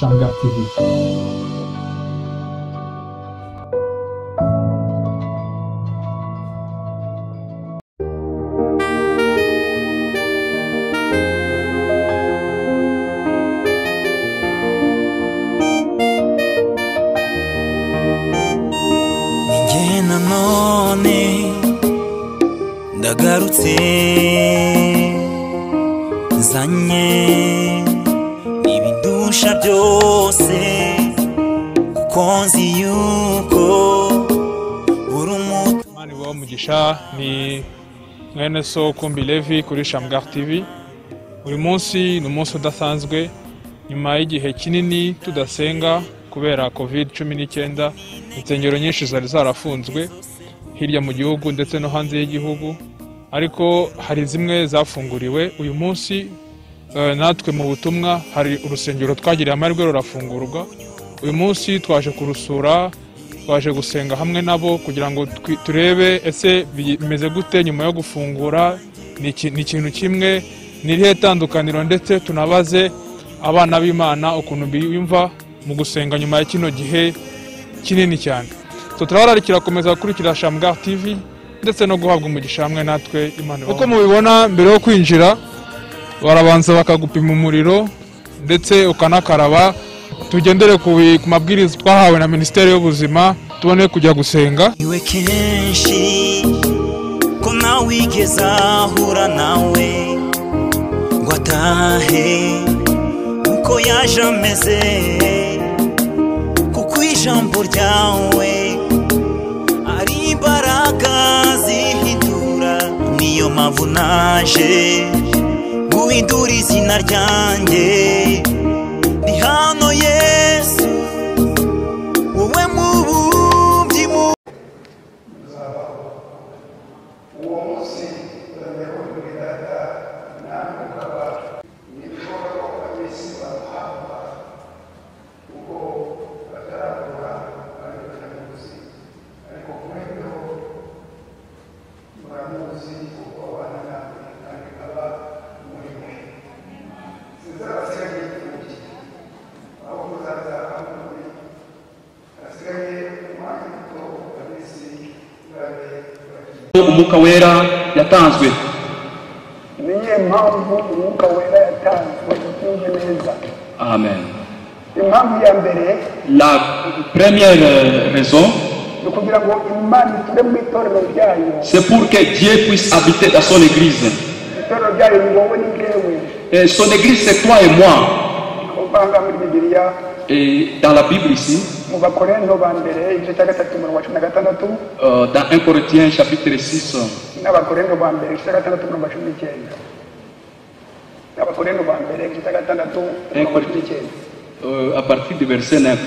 Shamgar TV. None ndagarutse nzanye ibindusha byose, kuko nzi yuko uri umuto. Imana ibahe umugisha. Ni mwene so Kumbi Levi kuri Shamgar TV. Uyu munsi ni umunsi udasanzwe, nyuma y'igihe kinini tudasenga kubera COVID-19, insengero nyinshi zari zarafunzwe hirya mu gihugu ndetse no hanze y'igihugu, ariko hari zimwe zafunguriwe. Uyu munsi natwe mu butumwa hari urusengero twagiriye amahirwe rurafungurwa. Uyu munsi twaje kurusura, twaje gusenga hamwe nabo kugira ngo turebe ese bimeze gute nyuma yo gufungura, ni ikintu kimwe, ni irihe tandukaniro, ndetse tunabaze abana b'Imana ukuntu biyumva mu gusenga nyuma ya kino gihe kinini cyane. Turabararikira gukomeza gukurikira Shamgar TV ndetse no guhabwa umugisha hamwe natwe. Imana, uko mubibona, mbere yo kwinjira barabanza bakagupima umuriro ndetse ukanakaraba. Tugendere ku mabwiriza twahawe na Minisiteri y'Ubuzima tubone kujya gusenga. Iwe kenshi ko nawe wigeze ahura nawe ngo atahe uko yaje ameze, kuko ijambo ryawe ari imbaraga zihindura. Niyo mpamvu naje guhindura izina ryanjye, ni hano Yesu wowe mubumbyi mu uwo munsi data namwe ukaba ntibishoboka ko ab'isi bamuhamba kuko batarakura kandi batamuzi, ariko mwebweho muramuzi kuko abana namwe kandi aba muri mwe. Sinzabasigaye imfubyi, aho muzaza aho muri hasigaye umwanya muto ab'isi babe bagiye. Umwuka wera yatanzwe. Niyo mpamvu umwuka wera yatanzwe ubyumve neza. Amen. Impamvu ya mbere, La première raison, ni ukugira ngo Imana iture mu itorero ryayo. c'est pour que Dieu puisse habiter dans son église. Itorero ryayo ni wowe ni njyewe. Et son église, c'est toi et moi. Uvanga muri Bibiliya, Et dans la Bible ici, mu Bakorinto ba mbere igice cya 3 umurongo wa 16, dans 1 Corinthiens chapitre 6, n'Abakorinto ba mbere igice cya 6 umurongo wa 19, n'Abakorinto ba mbere igice cya 6 umurongo wa 19, à partir du verset 9.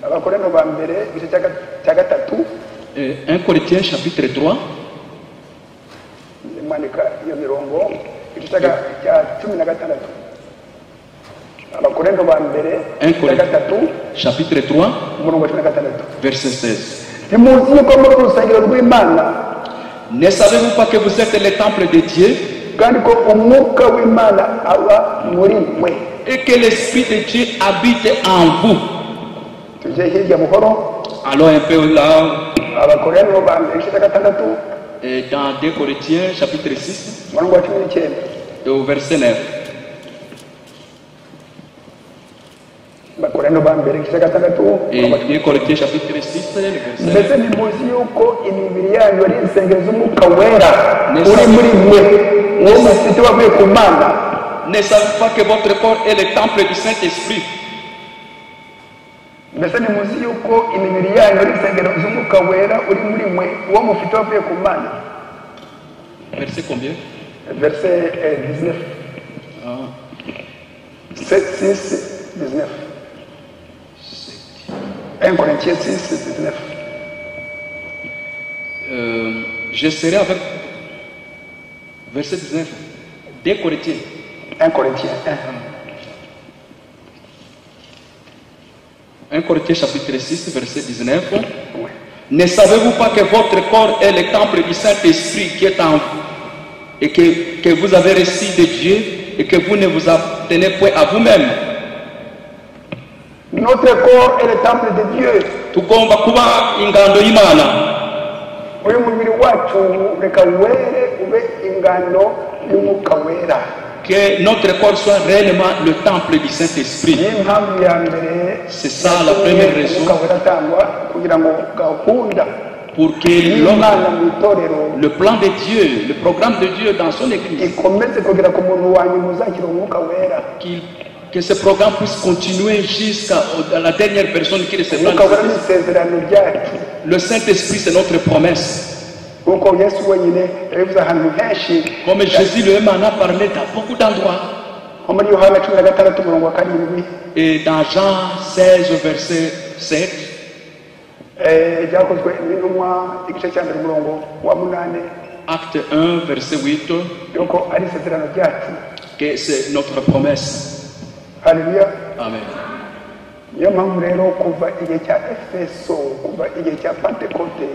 Abakorinto ba mbere igice cya 3, 1 Corinthiens chapitre 3, mwandika iyo mirongo, igice cya 16. Abakorinto ba mbere 1 Corinthiens 3 chapitre 3 umurongo wa 16, verset 16. Ntimuzi yuko muri urusengero rw'Imana, Ne savez-vous pas que vous êtes le temple de Dieu kandi ko umwuka w'Imana aba muri mwe? et que l'Esprit de Dieu habite en vous? Tujye hirya buhoro. Allons un peu là, Abakorinto ba mbere igice cya 6 et dans 2 Corinthiens chapitre 6 umurongo wa 19, et au verset 9. Abakorinto ba mbere igice cya 6 Et umurongo wa 2 Corinthiens chapitre 6, le verset 9. Mbese ntimuzi yuko imibiri yanyu ari insengero z'umwuka wera uri muri mwe, uwo mufite wavuye ku Mana? Ne savez-vous pas que votre corps est le temple du Saint-Esprit? Mbese ntimuzi yuko imibiri yanyu ari insengero z'umwuka wera uri muri mwe, uwo mufite wavuye ku Mana? Verset combien? Verset 19. Ah. 7, 6, 19. 1 Corinthiens 6, 19. Je serai avec verset 19. 2 Corinthiens. 1 Corinthiens 1. 1 Corinthiens chapitre 6, verset 19. Oui. Ne savez-vous pas que votre corps est le temple du Saint-Esprit qui est en vous et que vous avez reçu de Dieu et que vous ne vous appartenez point à vous-même? Notre corps est le temple de Dieu. Tugomba kuba ingando y'Imana. Uyu mubiri wacu reka were ube ingando y'Umwuka Wera. Que notre corps soit réellement le temple du Saint-Esprit. C'est ça la première raison. Pour que le plan de Dieu, le programme de Dieu dans son Église, que ce programme puisse continuer jusqu'à la dernière personne qui recevra le Saint-Esprit. Le Saint-Esprit, c'est notre promesse. Comme Jésus lui-même en a parlé dans beaucoup d'endroits. Et dans Jean 16, verset 7, Acte 1, verset 8, que c'est notre promesse. Alléluia. Amen.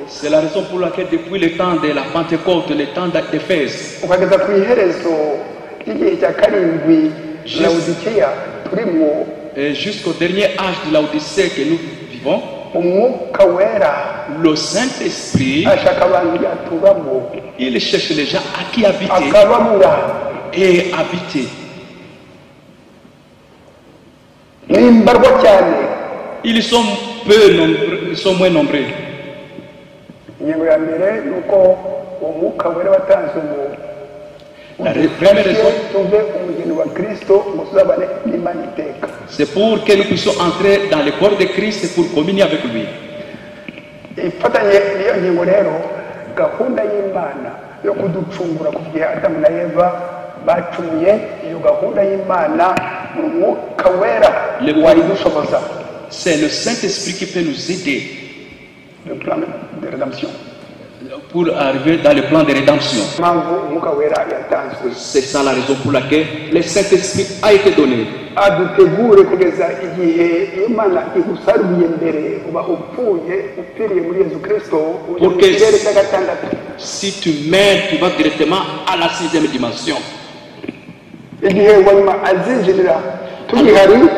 C'est la raison pour laquelle depuis le temps de la Pentecôte, le temps d'Éphèse, jusqu'au dernier âge de Laodicée que nous vivons, le Saint-Esprit, il cherche les gens à qui habiter et habiter. Ils sont peu nombreux, ils sont moins nombreux. La première raison, c'est pour que nous puissions entrer dans le corps de Christ et pour communier avec lui. C'est le Saint-Esprit qui peut nous aider le plan de rédemption. Pour arriver dans le plan de rédemption. C'est ça la raison pour laquelle le Saint-Esprit a été donné. Pour que si tu meurs, tu vas directement à la 6e dimension. Alors,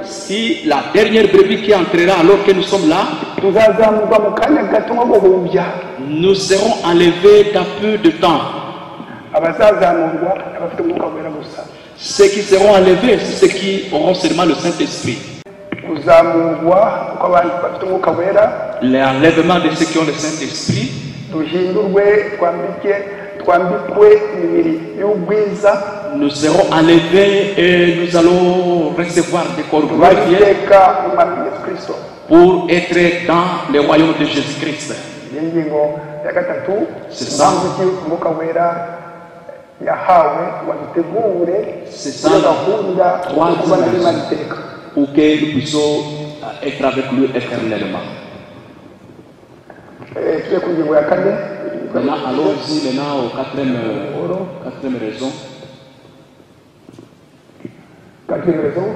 si la dernière brebis qui entrera alors que nous sommes là, nous serons enlevés dans peu de temps. Ceux qui seront enlevés, c'est ceux qui auront seulement le Saint-Esprit. L'enlèvement de ceux qui ont le Saint-Esprit, nous serons enlevés et nous allons recevoir des corps glorifiés pour être dans le royaume de Jésus-Christ. C'est ça. C'est ça la troisième raison pour que nous puissions être avec lui éternellement. Maintenant, allons-y maintenant au quatrième raison. Quatrième raison.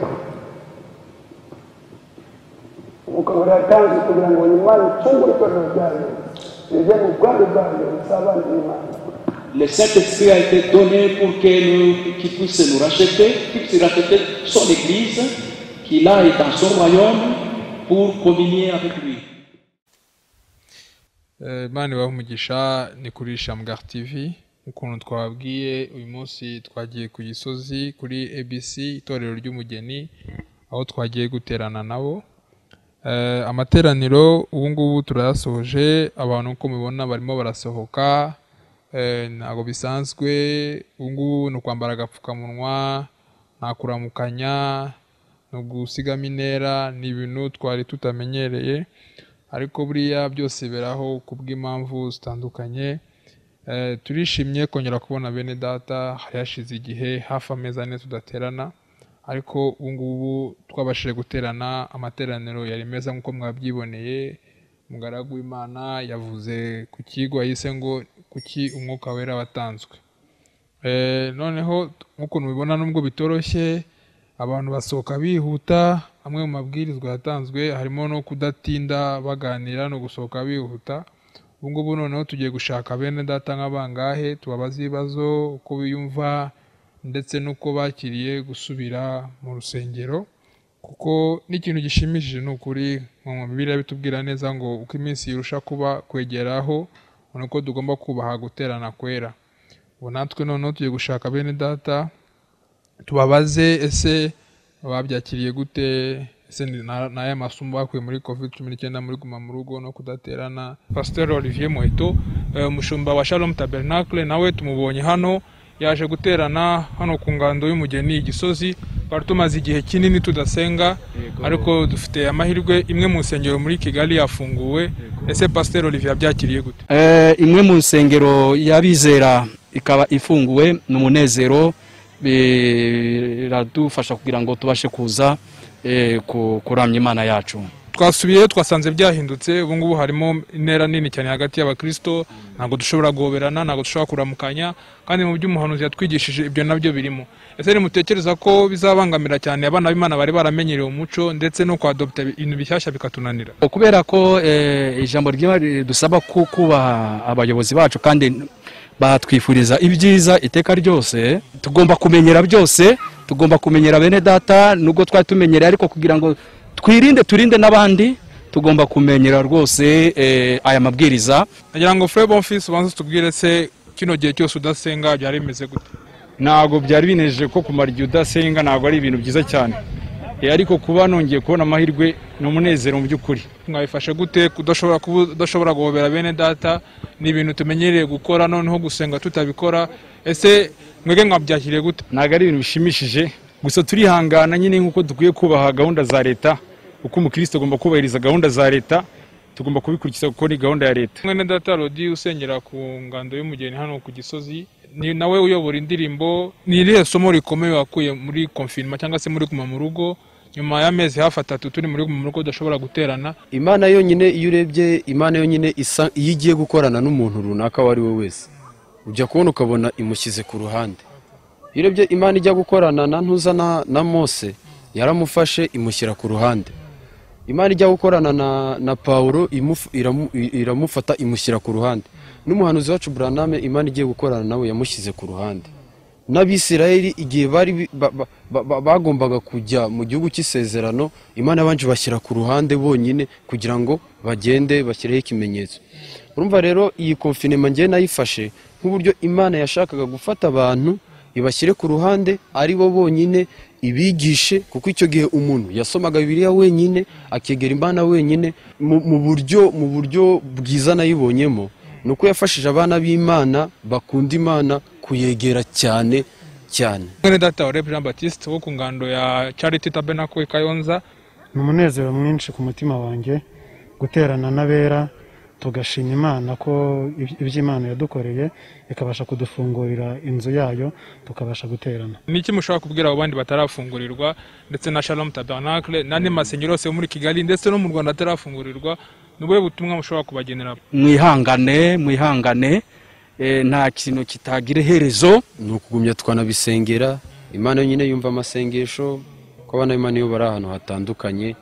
Le Saint-Esprit a été donné pour qu'il puisse nous racheter, qu'il puisse racheter son Église, qu'il aille dans son royaume pour communier avec lui. Imana ibahe umugisha. Ni kuri Shamgar TV. Ukuntu twababwiye uyu munsi twagiye ku Gisozi kuri ABC itorero ry'umugeni, aho twagiye guterana nabo. Amateraniro ubu ngubu turayasoje, abantu uko mubibona barimo barasohoka, ntabwo bisanzwe. Ubu ngubu ni ukwambara agapfukamunwa, nta kuramukanya, ni ugusigamo intera, ni ibintu twari tutamenyereye, ariko buriya byose beraho kubw'impamvu zitandukanye. Turishimye kongera kubona bene data, hari hashize igihe hafi amezi ane tudaterana, ariko ubu ngubu twabashije guterana. Amateraniro yari meza nk'uko mwabyiboneye. Umugaragu w'Imana yavuze ku kigo yise ngo kuki Umwuka Wera watanzwe. Noneho nk'uko mubibona, nubwo bitoroshye abantu basohoka bihuta. Amwe mu mabwirizwa yatanzwe harimo no kudatinda baganira no gusohoka bihuta. Ubu ngubu noneho tugiye gushaka bene data nk'abangahe tubabaze ibibazo, uko biyumva ndetse n'uko bakiriye gusubira mu rusengero, Kuko n'ikintu gishimishije ni ukuri, mu Bibiliya bitubwira neza ngo uko iminsi irusha kuba kwegeraho, nuko tugomba kubaha guterana kwera. Ubu natwe noneho tugiye gushaka bene data tubabaze ese babyakiriye gute, ese ni aya masomo bakuye muri COVID-19 muri guma mu rugo no kudaterana. Pasteur Olivier Muheto, umushumba wa Shalom Tabernacle, nawe tumubonye hano yaje guterana hano ku ngando y'umugeni Gisozi. Twari tumaze igihe kinini tudasenga, ariko dufite amahirwe imwe mu nsengero muri Kigali yafunguwe. Ese Pasteur Olivier yabyakiriye gute? Imwe mu nsengero y'abizera ikaba ifunguwe ni umunezero, biradufasha kugira ngo tubashe kuza kuramya Imana yacu. Twasubiyeyo twasanze byahindutse, ubu ngubu harimo intera nini cyane hagati y'abakristo, ntabwo dushobora guhoberana, ntabwo dushobora kuramukanya, kandi mu by'umuhanuzi yatwigishije ibyo nabyo birimo. Ese nimutekereza ko bizabangamira cyane abana b'Imana bari baramenyereye umuco ndetse no kwadopta ibintu bishyashya bikatunanira? Kubera ko ijambo ry'Imana ridusaba kubaha abayobozi bacu kandi batwifuriza ibyiza iteka ryose, tugomba kumenyera byose, tugomba kumenyera bene data nubwo twari tumenyereye, ariko kugira ngo twirinde turinde n'abandi tugomba kumenyera rwose aya mabwiriza. Nagira ngo Frère Bonfils ubanze tubwire se kino gihe cyose udasenga byari bimeze gute? Ntabwo byari binejeje ko kumara igihe udasenga ntabwo ari ibintu byiza cyane, ariko kuba nongeye kubona amahirwe ni umunezero mu by'ukuri. Mwabifashe gute kudashobora guhobera bene data? Ni ibintu tumenyereye gukora, noneho gusenga tutabikora. Ese mwebwe mwabyakiriye gute? Ntabwo ari ibintu bishimishije, gusa turihangana nyine nk'uko dukwiye kubaha gahunda za leta, uko umukristo agomba kubahiriza gahunda za leta, tugomba kubikurikiza kuko ni gahunda ya leta. Mwene data Rodi usengera ku ngando y'umugeni hano ku Gisozi, ni nawe uyobora indirimbo, ni irihe somo rikomeye wakuye muri confinement cyangwa se muri guma mu rugo nyuma y'amezi hafi 3 turi muri guma mu rugo udashobora guterana? Imana yonyine, iyo urebye Imana yonyine isa iyo igiye gukorana n'umuntu runaka wari we wese, ujya kubona ukabona imushyize ku ruhande. Iyo urebye Imana ijya gukorana na Ntuza na Mose, yaramufashe imushyira ku ruhande. Imana ijya gukorana na Paulo iramufata imushyira ku ruhande. N'umuhanuzi wacu Branham Imana igiye gukorana nawe yamushyize ku ruhande. N'Abisirayeli igihe bari bagombaga kujya mu gihugu cy'isezerano, Imana yabanje bashyira ku ruhande bonyine kugira ngo bagende bashyireho ikimenyetso. Urumva rero iyi confinement ngiye nayifashe nk'uburyo Imana yashakaga gufata abantu ibashyire ku ruhande ari bo bonyine ibigishe, kuko icyo gihe umuntu yasomaga Bibiliya wenyine, akegera Imana wenyine. Mu buryo bwiza nayibonyemo nuko yafashije abana b'Imana bakunda Imana kuyegera cyane cyane. Mwene data Oreb Jean Baptiste wo ku ngando ya Charity Tabernacle Kayonza, ni umunezero mwinshi ku mutima wanjye guterana n'abera tugashima Imana ko iby'Imana yadukoreye ikabasha kudufungurira inzu yayo tukabasha guterana. Niki mushobora kubwira abo bandi batarafungurirwa ndetse na Shalom Tabernacle n'andi masengero yose muri Kigali ndetse no mu Rwanda atarafungurirwa, ni ubuhe butumwa mushobora kubagenera? Mwihangane, mwihangane, nta kintu kitagira iherezo. Ni ukugumya twanabisengera Imana yonyine yumva amasengesho, ko abana b'Imana iyo bari ahantu hatandukanye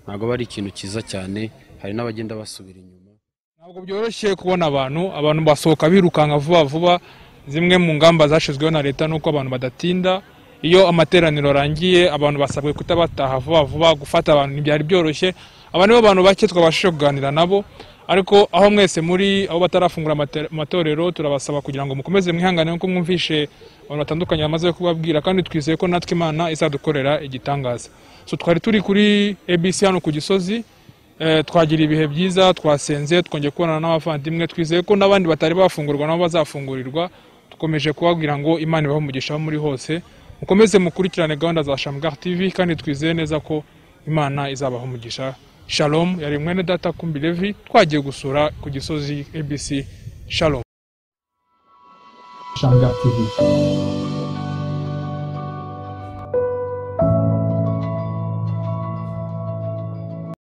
ntabwo bari ikintu cyiza cyane, hari n'abagenda basubira inyuma. Ntabwo byoroshye kubona abantu basohoka birukanka vuba vuba. Zimwe mu ngamba zashyizweho na leta nuko abantu badatinda, iyo amateraniro arangiye abantu basabwe kutabataha vuba vuba, gufata abantu ntibyari byoroshye. Aba nibo bantu bake twabashije kuganira nabo, ariko aho mwese muri aho batarafungura amatorero turabasaba kugira ngo mukomeze mwihangane nkuko mwumvishe abantu batandukanye bamaze kubabwira, kandi twizeye ko natwe Imana izadukorera igitangaza. So twari turi kuri ABC hano ku Gisozi, twagira ibihe byiza, twasenze, twongeye kubonana n'abavandimwe, twizeye ko n'abandi batari bafungurwa nabo bazafungurirwa. Dukomeje kubabwira ngo Imana ibahe umugisha aho muri hose, mukomeze mukurikirane gahunda za Shamgar TV, kandi twizeye neza ko Imana izabaha umugisha. Shalom, yari mwene data Kumbi Levi, twagiye gusura ku Gisozi ABC. Shalom. Shamgar TV.